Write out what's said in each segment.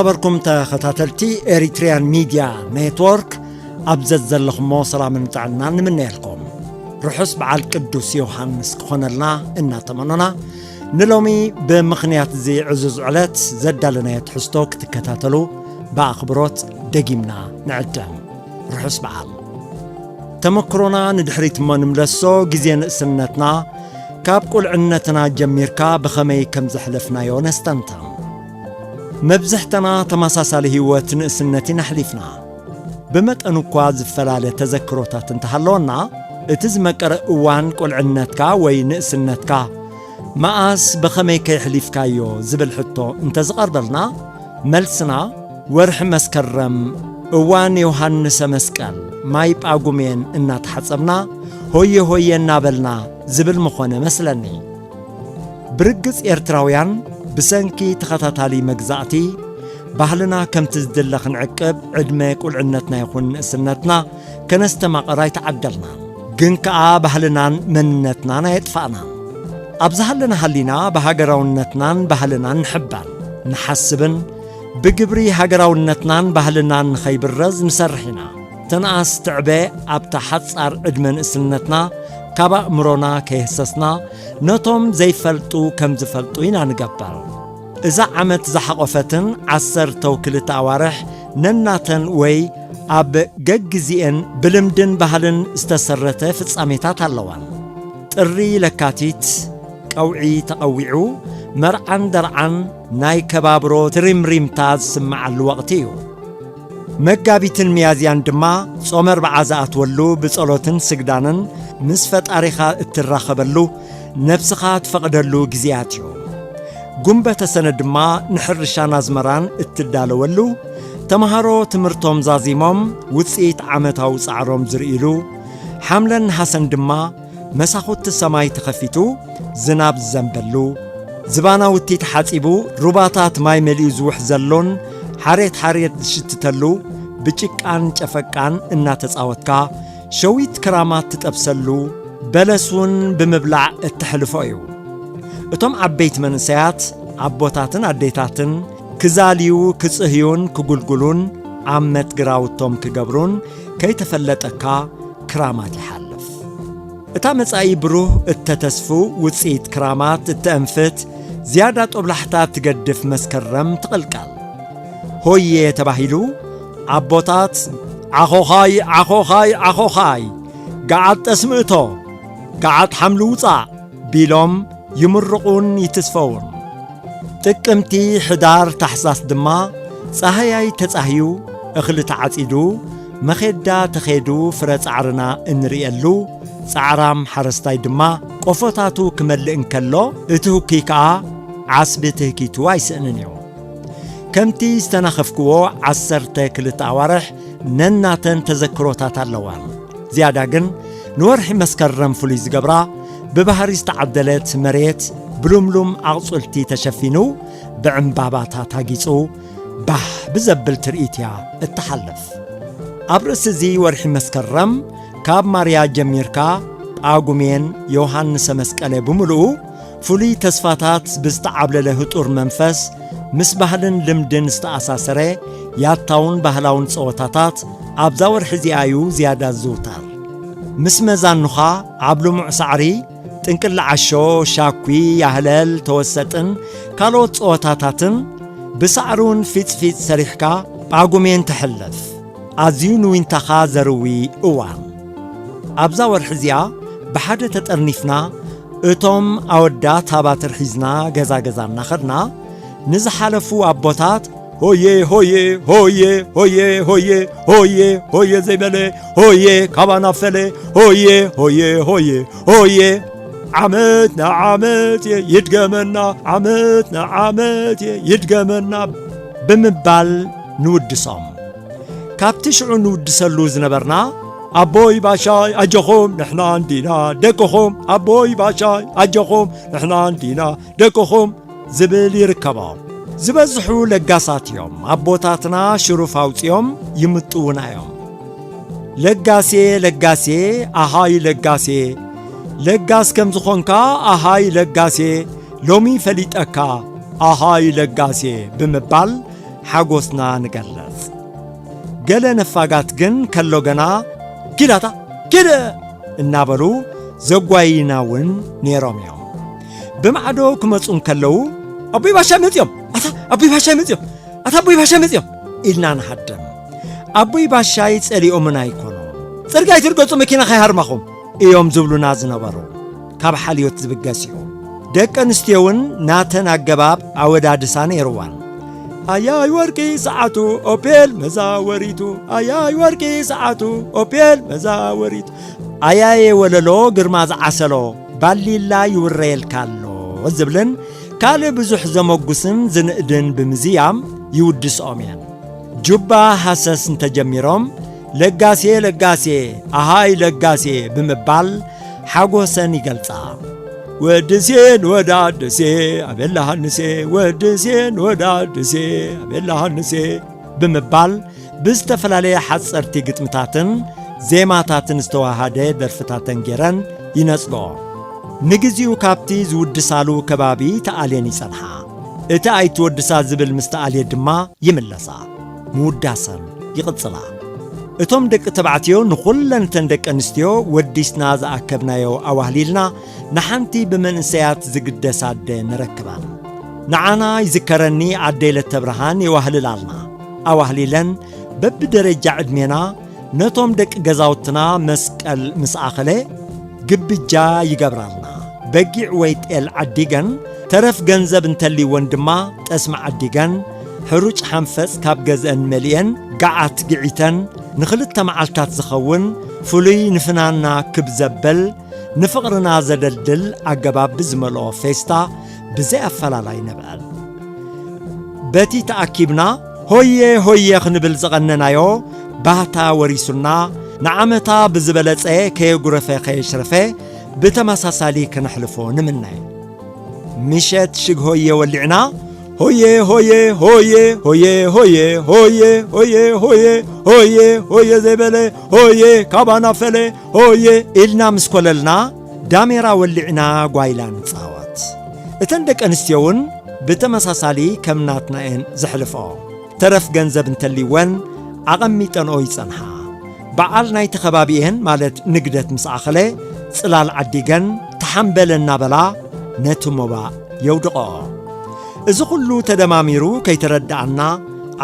ነበርኩም ተኸታተልቲ ኤሪትሪያን ሚድያ ኔትወርክ፣ ኣብ ዘዘለኹሞ ሰላምን ጥዕናን ንምነየልኩም። ርሑስ በዓል ቅዱስ ዮሃንስ ክኾነልና እናተመኖና፣ ንሎሚ ብምኽንያት እዚ ዕዙዝ ዕለት ዘዳለናዮ ትሕዝቶ ክትከታተሉ ብኣኽብሮት ደጊምና ንዕደም። ርሑስ በዓል። ተመክሮና ንድሕሪት እሞ ንምለሶ፣ ግዜ ንእስነትና ካብ ቁልዕነትና ጀሚርካ ብኸመይ ከም ዘሕለፍናዮ ነስተንትን። መብዝሕትና ተመሳሳሊ ህይወት ንእስነት ኢና ኣሕሊፍና። ብመጠኑ እኳ ዝፈላለ ተዘክሮታት እንተሃለወና፣ እቲ ዝመቀረ እዋን ቁልዕነትካ ወይ ንእስነትካ መኣስ ብኸመይ ከየሕሊፍካዮ ዝብል ሕቶ እንተዝቐርበልና፣ መልስና፣ ወርሒ መስከረም፣ እዋን ዮሃንሰ መስቀል፣ ማይ ጳጉሜን እናተሓጸብና፣ ሆየ ሆየ እናበልና ዝብል ምኾነ መስለኒ። ብርግጽ ኤርትራውያን ብሰንኪ ተኸታታሊ መግዛእቲ፣ ባህልና ከምቲ ዝድለ ክንዕቅብ ዕድመ ቁልዕነትና ይኹን ንእስነትና ከነስተማቕር ኣይተዓደልናን። ግን ከኣ ባህልናን መንነትናን ኣየጥፋእናን። ኣብ ዝሃለና ሃሊና ብሃገራውነትናን ባህልናን ንሕበር፣ ንሓስብን ብግብሪ ሃገራውነትናን ባህልናን ንኸይብረዝ ንሰርሕ ኢና። ትንኣስ ትዕበ ኣብታ ሓጻር ዕድመ ንእስነትና ካብ ኣእምሮና ከየህሰስና ነቶም ዘይፈልጡ ከም ዝፈልጡ ኢና ንገብር። እዛ ዓመት ዝሓቖፈትን ዓሰርተው ክልተ ኣዋርሕ ነናተን ወይ ኣብ ገግዜኤን ብልምድን ባህልን ዝተሰረተ ፍጻሜታት ኣለዋን። ጥሪ ለካቲት ቀውዒ ተቐዊዑ መርዓን ደርዓን ናይ ከባብሮ ትሪምሪምታ ዝስምዓሉ ወቕቲ እዩ። መጋቢትን ሚያዝያን ድማ ጾመ ኣርብዓ ዝኣትወሉ ብጸሎትን ስግዳንን ምስ ፈጣሪኻ እትራኸበሉ ነብስኻ ትፈቕደሉ ግዜያት እዩ። ጉንበተ ሰነ ድማ ንሕርሻን ኣዝመራን እትዳለወሉ፣ ተምሃሮ ትምህርቶም ዛዚሞም ውጽኢት ዓመታዊ ጻዕሮም ዝርእይሉ፣ ሓምለን ነሓሰን ድማ መሳኹቲ ሰማይ ተኸፊቱ ዝናብ ዝዘንበሉ፣ ዝባናውቲ ተሓጺቡ ሩባታት ማይ መሊኡ ዝውሕዘሉን ሓሬት ሓሬት ዝሽትተሉ፣ ብጭቃን ጨፈቃን እናተጻወትካ ሸዊት ክራማት ትጠብሰሉ፣ በለስ እውን ብምብላዕ እተሕልፎ እዩ። እቶም ዓበይቲ መንእሰያት ኣቦታትን ኣዴታትን ክዛልዩ፣ ክጽህዩን ክጉልጉሉን ዓመት ግራውቶም ክገብሩን ከይተፈለጠካ ክራማት ይሓልፍ። እታ መጻኢ ብሩህ እተተስፉ ውጽኢት ክራማት እተእንፍት ዝያዳ ጦብላሕታ ትገድፍ መስከረም ትቕልቀል። ሆየ ተባሂሉ ኣቦታት ዓኾኻይ ዓኾኻይ ዓኾኻይ፣ ገዓት ጠስሚ እቶ፣ ገዓት ሓምሊ ውጻእ ቢሎም ይምርቑን ይትስፈውን። ጥቅምቲ፣ ሕዳር፣ ታሕሳስ ድማ ጻህያይ ተጻህዩ፣ እኽሊ ተዓጺዱ፣ መኼዳ ተኼዱ ፍረ ጻዕርና እንርእየሉ፣ ጻዕራም ሓረስታይ ድማ ቆፎታቱ ክመልእ እንከሎ፣ እቲ ህኩይ ከኣ ዓስቢ ትህኪቱ ኣይስእንን እዩ። ከምቲ ዝተናኸፍክዎ ዓሰርተ ክልተ ኣዋርሕ ነናተን ተዘክሮታት ኣለዋን። ዝያዳ ግን ንወርሒ መስከረም ፍሉይ ዝገብራ፣ ብባህሪ ዝተዓደለት መሬት ብሉምሉም ኣቕጹልቲ ተሸፊኑ፣ ብዕምባባታት ሃጊጹ፣ ባህ ብዘብል ትርኢት እያ እትሓልፍ። ኣብ ርእሲ እዚ ወርሒ መስከረም ካብ ማርያ ጀሚርካ ጳጉሜን ዮሃንሰ መስቀለ ብምሉኡ ፍሉይ ተስፋታት ብዝተዓብለለ ህጡር መንፈስ ምስ ባህልን ልምድን ዝተኣሳሰረ ያታውን ባህላውን ጸወታታት ኣብዛ ወርሒ እዚኣ እዩ ዝያዳ ዝዝውተር። ምስ መዛኑኻ ኣብ ልሙዕ ሳዕሪ ጥንቅሊ ዓሾ፣ ሻኩ፣ ያህለል፣ ተወሰጥን ካልኦት ጸወታታትን ብሳዕሪ እውን ፊጽፊጽ ሰሪሕካ ጳጉሜን ተሕልፍ። ኣዝዩ ንዊንታኻ ዘርዊ እዋን። ኣብዛ ወርሒ እዚኣ ብሓደ ተጠርኒፍና እቶም ኣወዳት ሃባትር ሒዝና ገዛ ገዛ እናኸድና ንዝሓለፉ ኣቦታት ሆየ ሆየ ሆየ ሆየ ሆየ ሆየ ሆየ ዘይበለ ሆየ ካባና ፈለ ሆየ ሆየ ሆየ ሆየ ዓመት ንዓመት እየ ይድገመና ዓመት ንዓመት እየ ይድገመና ብምባል ንውድሶም። ካብቲ ሽዑ ንውድሰሉ ዝነበርና ኣቦይ ባሻይ ኣጆኹም ንሕና እንዲና ደቅኹም ኣቦይ ባሻይ ኣጆኹም ንሕና እንዲና ደቅኹም ዝብል ይርከቦ። ዝበዝሑ ለጋሳት እዮም። ኣቦታትና ሽሩፍ ኣውጺኦም ይምጥዉና እዮም። ለጋሴ ለጋሴ ኣሃይ ለጋሴ ለጋስ ከም ዝኾንካ ኣሃይ ለጋሴ ሎሚ ፈሊጠካ ኣሃይ ለጋሴ ብምባል ሓጎስና ንገልጽ። ገለ ነፋጋት ግን ከሎ ገና "ኪዳታ ኪደ!" እናበሉ ዘጓይና እውን ነይሮም እዮም። ብማዕዶ ክመጹ እንከለዉ "ኣቦይ ባሻይ መጺኦም! ኣታ ኣቦይ ባሻይ መጺኦም! ኣታ ኣቦይ ባሻይ መጺኦም!" ኢልና ንሃድም። ኣቦይ ባሻይ ጸሊኦምን ኣይኮኑ። "ጽርግያ ኣይትርገጹ፣ መኪና ከይሃርማኹም!" እዮም ዝብሉና ዝነበሩ። ካብ ሓልዮት ዝብገስ እዩ። ደቂ ኣንስትዮ እውን ናተን ኣገባብ ኣወዳድሳ ነይርወን። "ኣያይ ወርቂ ሰዓቱ ኦፔል መዛወሪቱ፣ ኣያይ ወርቂ ሰዓቱ ኦፔል መዛወሪቱ፣ ኣያየ ወለሎ ግርማ ዝዓሰሎ ባሊላ ይውረየልካ ኣሎ" ዝብልን ካልእ ብዙሕ ዘመጉስን ዝንእድን ብምዝያም ይውድስኦም እየን። ጁባ ሃሰስ እንተጀሚሮም "ለጋሴ ለጋሴ ኣሃይ ለጋሴ" ብምባል ሓጎሰን ይገልጻ። "ወድሴን ወዳድሴ ኣቤላ ሃንሴ፣ ወድሴን ወዳድሴ ኣቤላ ሃንሴ" ብምባል ብዝተፈላለየ ሓጸርቲ ግጥምታትን ዜማታትን ዝተዋሃደ ደርፍታተን ጌረን ይነጽግኦ። ንግዚኡ ካብቲ ዝውድሳሉ ከባቢ ተኣልየን ይጸንሓ። እቲ ኣይትወድሳ ዝብል ምስ ተኣልየ ድማ ይምለሳ። ምውዳሰን ይቕጽላ። እቶም ደቂ ተባዕትዮ ንኹለን እተን ደቂ ኣንስትዮ ወዲስና ዝኣከብናዮ ኣዋህሊልና ንሓንቲ ብመንእሰያት ዝግደሳ ኣደ ንረክበን። ንዓና ይዝከረኒ ኣደይ ለተብርሃን የዋህልላልና። ኣዋህሊለን በብደረጃ ዕድሜና ነቶም ደቂ ገዛውትና መስቀል ምስ ኣኸለ ግብጃ ይገብራልና። በጊዕ ወይ ጤል ዓዲገን፣ ተረፍ ገንዘብ እንተልይወን ድማ ጠስሚ ዓዲገን፣ ሕሩጭ ሓንፈጽ ካብ ገዝአን መሊኤን፣ ገዓት ግዒተን፣ ንኽልተ መዓልታት ዝኸውን ፍሉይ ንፍናና ክብ ዘበል፣ ንፍቕርና ዘደልድል ኣገባብ ብዝመልኦ ፌስታ ብዘይ ኣፈላላይ ነብዕል። በቲ ተኣኪብና ሆየ ሆየ ክንብል ዝቐነናዮ ባህታ ወሪሱና፣ ንዓመታ ብዝበለጸ ከየጉረፈ ከየሽረፈ ብተመሳሳሊ ከነሕልፎ ንምነ። ምሸት ሽግ ሆየ ወሊዕና፣ ሆየ ሆየ ሆየ ሆየ ሆየ ሆየ ሆየ ሆየ ሆየ ሆየ ዘይበለ ሆየ ካባና ፈለ ሆየ ኢልና ምስ ኮለልና፣ ዳሜራ ወሊዕና ጓይላ ንጻወት። እተን ደቂ ኣንስትዮ እውን ብተመሳሳሊ ከም ናትና እየን ዘሕልፍኦ። ተረፍ ገንዘብ እንተልይወን ኣቐሚጠንኦ ይጸንሓ። በዓል ናይቲ ከባቢ እየን ማለት ንግደት ምስ ኣኸለ ጽላል ዓዲገን ተሓምበለ እናበላ ነቲ ሞባእ የውድቐኦ። እዚ ኹሉ ተደማሚሩ ከይተረድኣና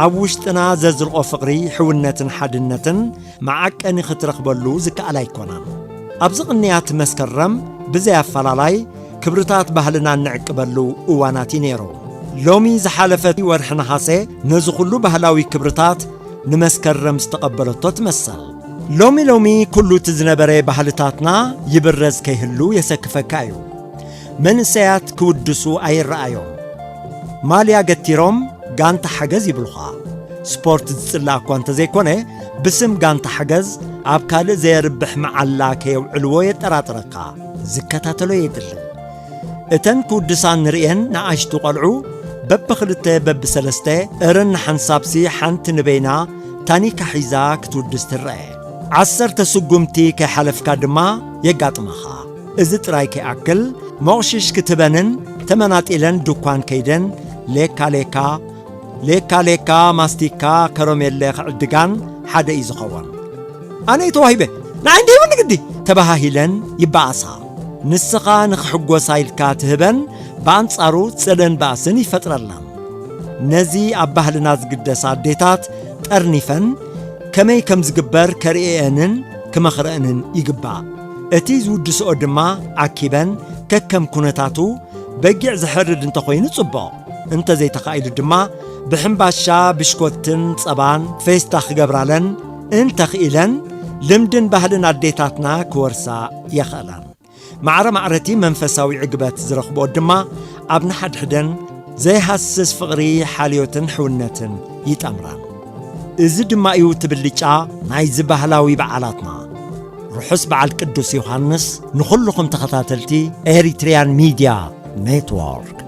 ኣብ ውሽጥና ዘዝርኦ ፍቕሪ፣ ሕውነትን ሓድነትን መዓቀኒ ክትረኽበሉ ዝከኣል ኣይኮነን። ኣብዚ ቅንያት መስከረም ብዘይ ኣፈላላይ ክብርታት ባህልና እንዕቅበሉ እዋናት እዩ ነይሩ። ሎሚ ዝሓለፈ ወርሒ ነሓሰ ነዚ ኩሉ ባህላዊ ክብርታት ንመስከረም ዝተቐበለቶ ትመሰል። ሎሚ ሎሚ ኩሉ እቲ ዝነበረ ባህልታትና ይብረዝ ከይህሉ የሰክፈካ እዩ። መንእሰያት ክውድሱ ኣይረኣዮም። ማልያ ገቲሮም ጋንታ ሓገዝ ይብሉኻ። ስፖርት ዝጽላእ እኳ እንተዘይኮነ፣ ብስም ጋንታ ሓገዝ ኣብ ካልእ ዘየርብሕ መዓላ ከየውዕልዎ የጠራጥረካ። ዝከታተሎ የድልን። እተን ክውድሳ ንርእየን ንኣሽቱ ቈልዑ በብኽልተ በብሰለስተ እረን ንሓንሳብሲ ሓንቲ ንበይና ታኒካ ሒዛ ክትውድስ ትረአ። ዓሰርተ ስጉምቲ ከይሓለፍካ ድማ የጋጥማኻ። እዚ ጥራይ ከይኣክል፣ ሞቕሽሽ ክትበንን ተመናጢለን ድኳን ከይደን ሌካ ሌካ፣ ሌካ ሌካ፣ ማስቲካ፣ ከረሜለ ክዕድጋን ሓደ እዩ ዝኸውን። ኣነ እየ ተዋሂበ፣ ንዓይ እንዲሂቡኒ ግዲ ተባሃሂለን ይበኣሳ። ንስኻ ንኽሕጎሳ ኢልካ ትህበን፣ ብኣንጻሩ ጽልእን ባእስን ይፈጥረለን። ነዚ ኣብ ባህልና ዝግደሳ ኣዴታት ጠርኒፈን ከመይ ከም ዝግበር ከርእየንን ክመኽረአንን ይግባእ። እቲ ዝውድስኦ ድማ ኣኪበን ከከም ኩነታቱ በጊዕ ዝሐርድ እንተኾይኑ ጽቡቕ፣ እንተዘይተኻኢሉ ድማ ብሕምባሻ፣ ብሽኮትን ጸባን ፌስታ ክገብራለን እንተኽኢለን ልምድን ባህልን ኣዴታትና ክወርሳ የኽእለን። ማዕረ ማዕረቲ መንፈሳዊ ዕግበት ዝረኽብኦ ድማ ኣብ ንሓድሕደን ዘይሃስስ ፍቕሪ፣ ሓልዮትን ሕውነትን ይጠምረን። እዚ ድማ እዩ እቲ ብልጫ ናይዚ ባህላዊ በዓላትና። ርሑስ በዓል ቅዱስ ዮሃንስ ንኹልኹም ተኸታተልቲ ኤሪትሪያን ሚድያ ኔትወርክ።